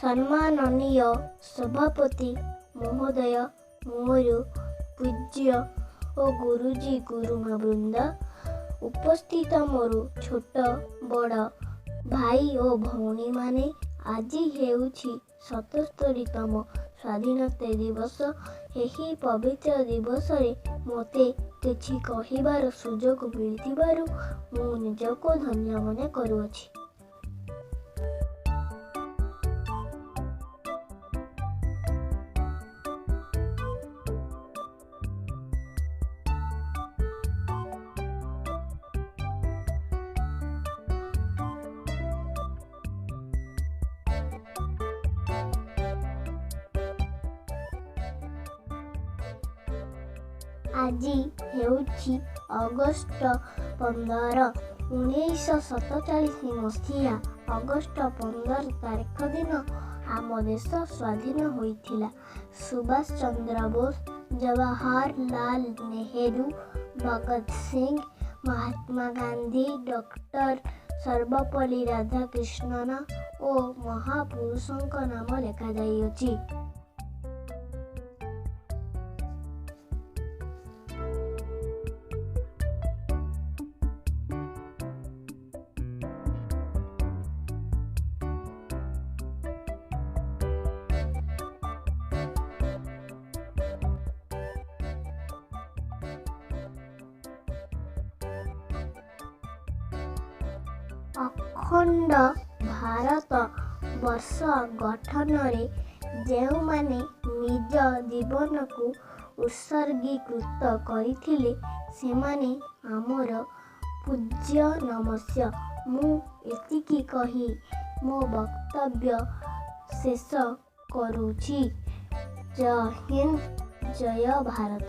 ସମ୍ମାନନୀୟ ସଭାପତି ମହୋଦୟ, ମୋର ପୂଜ୍ୟ ଓ ଗୁରୁଜୀ ଗୁରୁମା ବୃନ୍ଦ, ଉପସ୍ଥିତ ମୋର ଛୋଟ ବଡ଼ ଭାଇ ଓ ଭଉଣୀମାନେ, ଆଜି ହେଉଛି 77ତମ ସ୍ୱାଧୀନତା ଦିବସ। ଏହି ପବିତ୍ର ଦିବସରେ ମୋତେ କିଛି କହିବାର ସୁଯୋଗ ମିଳିଥିବାରୁ ମୁଁ ନିଜକୁ ଧନ୍ୟ ମନେ କରୁଅଛି। ଆଜି ହେଉଛି ଅଗଷ୍ଟ 15। 1947 ମସିହା ଅଗଷ୍ଟ 15 ତାରିଖ ଦିନ ଆମ ଦେଶ ସ୍ୱାଧୀନ ହୋଇଥିଲା। ସୁଭାଷ ଚନ୍ଦ୍ର ବୋଷ, ଜବାହରଲାଲ ନେହେରୁ, ଭଗତ ସିଂ, ମହାତ୍ମା ଗାନ୍ଧୀ, ଡକ୍ଟର ସର୍ବପଲ୍ଲୀ ରାଧାକ୍ରିଷ୍ଣନ ଓ ମହାପୁରୁଷଙ୍କ ନାମ ଲେଖାଯାଇଅଛି। ଅଖଣ୍ଡ ଭାରତ ବର୍ଷ ଗଠନରେ ଯେଉଁମାନେ ନିଜ ଜୀବନକୁ ଉତ୍ସର୍ଗୀକୃତ କରିଥିଲେ, ସେମାନେ ଆମର ପୂଜ୍ୟ ନମସ୍ୟ। ମୁଁ ଏତିକି କହି ମୋ ବକ୍ତବ୍ୟ ଶେଷ କରୁଛି। ଜୟ ହିନ୍ଦ, ଜୟ ଭାରତ।